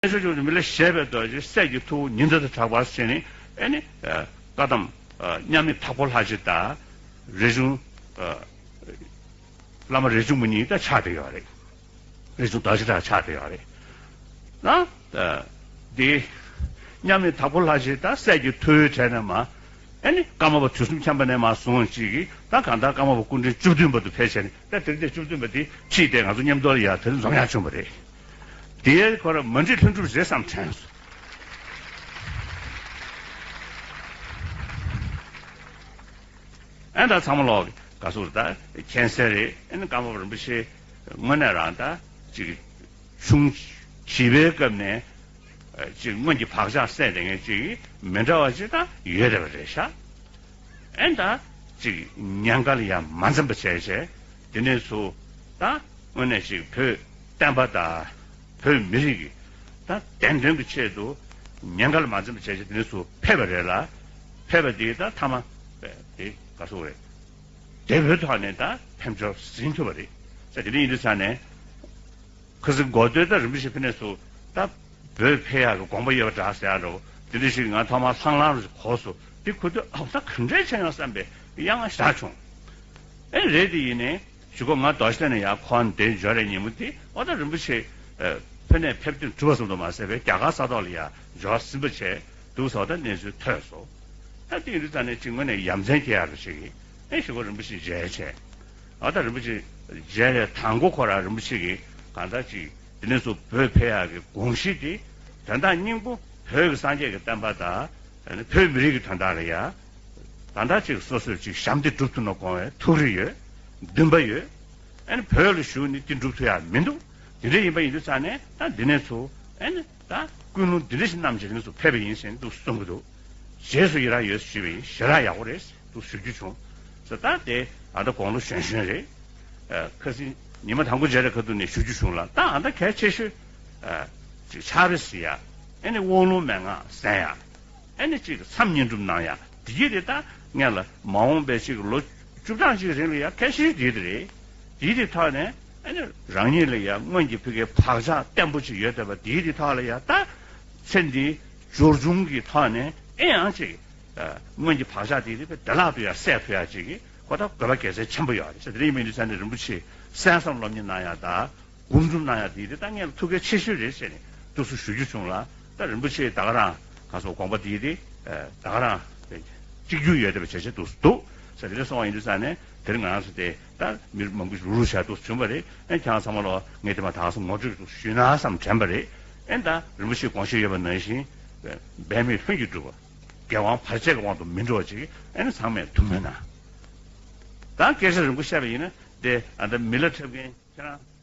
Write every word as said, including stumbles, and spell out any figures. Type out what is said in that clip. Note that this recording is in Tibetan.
ཤོ་ཆུང་མི་ལ་བཞད་པའི་རྡོ་རྗེ། སྲས་ཀྱི་ཐུ་བོ་ཉི་ཟླ་དང་གྲགས་པ་ཟེར་ནས། ཨེ་ནི་བཀའ་གདམས་མཉམ་མེད་དྭགས་པོ་ལྷ་རྗེ་དང་། རས་ཆུང་བླ་མ་རས་ཆུང་མ་གཉིས་ད་ཆགས་བསྡད་ཡོད་རེད། རས་ཆུང་རྡོ་རྗེ་དང་ཆགས་བསྡད་ཡོད་རེད། ན་འདི་མཉམ་མེད་དྭགས་པོ་ལྷ་རྗེ་དང་སྲས་ཀྱི་ཐུ་བོའི་གྲས་ནས་མ། ཨེ་ནི་ཀརྨ་པ་དུས་གསུམ་མཁྱེན་པ་ནས་མ་བཟུང་ཅིག་གིས་ད་གང་ལྟར་ཀརྨ་པ་སྐུ་ཕྲེང་བཅུ་བདུན་པ་དུ་ཕེབས་བྱས་ནས། ད་དེ་རིང་དེ་བཅུ་བདུན་པ་དེ་ཁྲིད་དེ་ང་ཚོ་མཉམ་དུ་ལ་ཡ་དེ་རིང་འཛོམས་ཡག་བྱུང་བ་རེད། དེའི་ཁོ་ར་མ་འགྲིག་ལྷུན་གྲུབ་རེད་བསམ་དྲན་སོང་། ཨེ་ད་ཚང་མ་ལོག་ག་སུ་ད་མཁྱེན་གསལ་རེད། ཨེ་ནི་ཀརྨ་པ་རིན་པོ་ཆེ་དངོས་གནས་རང་ད་ཅིག་གཞུང་བྱིས་པའི་སྐབས་ནས་ཅིག་སྔོན་གྱི་བག་ཆགས་སད་བསྡད་མཁན་ཅིག་མི་འདྲ་བ་ཅིག་ད་ཡོད་བསྡད་པ་རེད་ཤག་ཨེ་ད་ཅིག་ཉེན་ཁ་ལ་ཡ་མ་འཛེམས་པ་བྱས་བྱས། དེ་ནས་ཚུར་ད་དངོས་གནས་ཅིག་བོད་བསྟན་པ་དང་བོད་མི་རིགས་ཀྱི་ད་བདེན་དོན་གྱི་ཆེད་དུ་ཉེན་ཁ་ལ་མ་འཛེམས་པ་བྱས་བྱས། དེ་ནས་ཚུར་ཕེབས་པ་རེད་ལ། ཕེབས་པ་དེ་ད་མཐའ་མ་དེ་ག་སུ་རེད། བདེ་བོའི་ཐོག་ནས་ད་ཕེབས་འབྱོར་ཟིན་ཐུབ་པ་རེད། ས་དེ་འདྲ་ཡིན་དུས་ཙང་ནས། ཁ་སང་འགོ་སྟོད་ད་རིན་པོ་ཆེ་ཕེབས་ནས་ཚུར་ད་བོད་ཕེབས་ཡག་གི་དགོངས་པ་ཡོད་པ་འདྲ་ཟེར་ཡག་འདྲ་བོ་དེ་འདྲ་ཞིག་ང་ཐོག་མར་ལྷང་ལྷང་རུ་གོ་སོང་། དེ་གོ་དུས་ཨ་ད་ག་འདྲས་བྱས་ཡོང་བསམ་པའི་དབྱངས་བཞག་བྱུང་། ཨེ་རེད། དེ་ཡིན་ནའི་གཞུག་གུ་ང་རྡོ་རྗེ་གདན་ནས་ཡར་འཁོར་འདིར་འབྱོར་བའི་ཉིན་མོ་དེ། ཨོ་ད་རིན་པོ་ཆེ་ཕེབས་ནས་ཕེབས་དུས་གྲུབ་པ་ཙམ་དུ་མ་ཟད་པའི་རྒྱ་གར་ས་ཐོག་ལ་ཡར་འབྱོར་ཟིན་པ་བྱས་འདུག་ཟེར་བ་ད་གནས་ཚུལ་ཐོས་སོང་། ད་དེ་ཡིན་དུས་ཙང་ནས་ཅིག་དངོས་གནས་ཡ་མཚན་སྐྱེ་ཡག་རུ་ཞིག་ཡིན། ཨེ་གཞུག་གུ་རིན་པོ་ཆེ་མཇལ་བྱས། ཨ་ད་རིན་པོ་ཆེ་མཇལ་བའི་དང་པོ་ཁོ་རང་རིན་པོ་ཆེ་གིས་གང་ལྟར་ཅིག་དེ་ནས་ཚུར་བོད་ཕེབས་ཡག་གི་དགོངས་གཞི་དེ་དོན་དག་སྙིང་པོ་བོད་ཀྱི་སངས་རྒྱས་ཀྱི་བསྟན་པ་དང་། བོད་མི་རིགས་ཀྱི་དོན་དག་ལ་ཡ་གང་ལྟར་ཅིག་སོ་སོས་ཅིག་ཞབས་འདེགས་སྒྲུབ་ཐུབ་ན་དགོངས་པའི་ཐུགས་རེ་ཡོད། འདུན་པ་ཡོད། ཨ་ནི་བོད་ལ་བཞུགས་ནས་དེ་སྒྲུབ་ཐུབ་ཡག་མི་འདུག་དེ་འདྲ་ཡིན་པ་ཡིན་དུས་ཙང་ནས་ད་འདི་ནས་ཚུར་ཨ་ནི་ད་ཀུན་སློང་འདི་འདྲ་ཞིག་བསྣམས་བྱས་དེ་ནས་ཚུར་ཕེབས་པ་ཡིན་ཟེར་འདུག་གསུང་གི་འདུག་རྗེས་སུ་ཡི་རང་ཡོད་ཞུས་པ་ཡིན། ཞེ་དྲག་ཡག་པོ་རེད་འདུག་ཞུ་རྒྱུ་བྱུང་ཟེར། ད་དེ་ཨ་ད་དགུང་ལོ་གཞོན་གཞོན་རེད། ཨ་ཁ་སང་ཉི་མ་དང་པོ་མཇལ་བའི་ཁ་ཐུག་ནས་ཞུ་རྒྱུ་བྱུང་ལ། ད་ཨ་ད་གལ་ཆེ་ཤོས་ཨ་ཅིག་ཕྱག་དཔེ་གཟིགས་ཡ། ཨ་ནི་དབང་ལུང་མན་ངག་གསན་ཡ། ཨ་ནི་ཅིག་མཚམས་བསྙེན་སྒྲུབ་གནང་ཡ། དེ་གྱིས་དེ་ད་ངས་ལ་མ་འོངས་པའི་ཅིག་ལོ་བཅུ་གྲངས་ཅིག་རིང་ལ་ཡ་གལ་ཆེ་ཤོས་དེ་དེ་རེད། དེའི་དེ་ཐོག་ནས་ཨ་ནི་རང་ཉིད་ལ་ཡ་སྔོན་གྱི་ཕ་གིའི་བག་ཆགས་བརྟན་པོ་ཅིག་ཡོད་བསྡད་པ་དེའི་དེ་ཐོག་ལ་ཡ་ད་ཚེ་འདིའི་སྦྱོར་བྱུང་གི་ཐོག་ནས་ཨེ་ཡང་ཅིག་ཨ་སྔོན་གྱི་བག་ཆགས་དེ་དེ་བདེ་བླག་ཏུ་ཡ་སད་ཐུབ་ཡ་ཅིག་གི་ཁོ་ད་དགོས་པ་གལ་ཆེན་ཆེན་པོ་ཡོད་རེད་ཟེར། དེ་རིང་མི་འདི་ཚ་ནས་རིན་པོ་ཆེ་གསན་བསམ་སློབ་གཉེར་གནང་ཡ་ད། སྒོམ་སྒྲུབ་གནང་ཡ་དེ་དེ་ད་ངས་ཐུགས་གལ་ཆེ་ཤོས་རེད་ཟེར་ནས་འདུག་སེ་ཞུ་རྒྱུ་བྱུང་ལ། ད་རིན་པོ་ཆེ་ད་ག་རང་ག་སོགས་དགོངས་པ་དེ་དེ་ད་ག་རང་གཅིག་གྱུར་ཡོད་བསྡད་པ་བྱས་བྱས་འདུག་འདུག་ཟེར། དེ་འདྲ་སོང་བ་ཡིན་དུས་ཙང་ནས་དེ་རིང་ང་རང་ཚོ་དེ་ད་མི་མང་པོ་ཞིག་རུ་རུ་བྱས་འདུག་བྱུང་བ་རེད། ཨ་ཁྱེད་རང་ཚང་མ་ལོ་ངས་དེ་མ་ད་ག་སོ་ངོ་སྤྲོད་འདུག་ཞུས་ན་བསམ་དྲན་པ་རེད། ཨ་ད་རིན་པོ་ཆེ་དགོངས་བཞེད་ཡོད་པ་ནང་བཞིན་འབད་མེད་ལྷུན་གྱིས་གྲུབ་པ་དགེ་དབང་བར་ཆད་ཀྱི་དབང་དུ་མི་འགྲོ་བ་ཅིག་ཨ་ནི་ཚང་མས་ཐུགས་སྨོན་གནང་། ད་སྐད་ཆ་རིང་པོ་བཤད་པ་ཡིན་ན་དེ་ཨ་ད་མི་ལ་འཁྲབ་མཁན་ཁྱེད་རང་།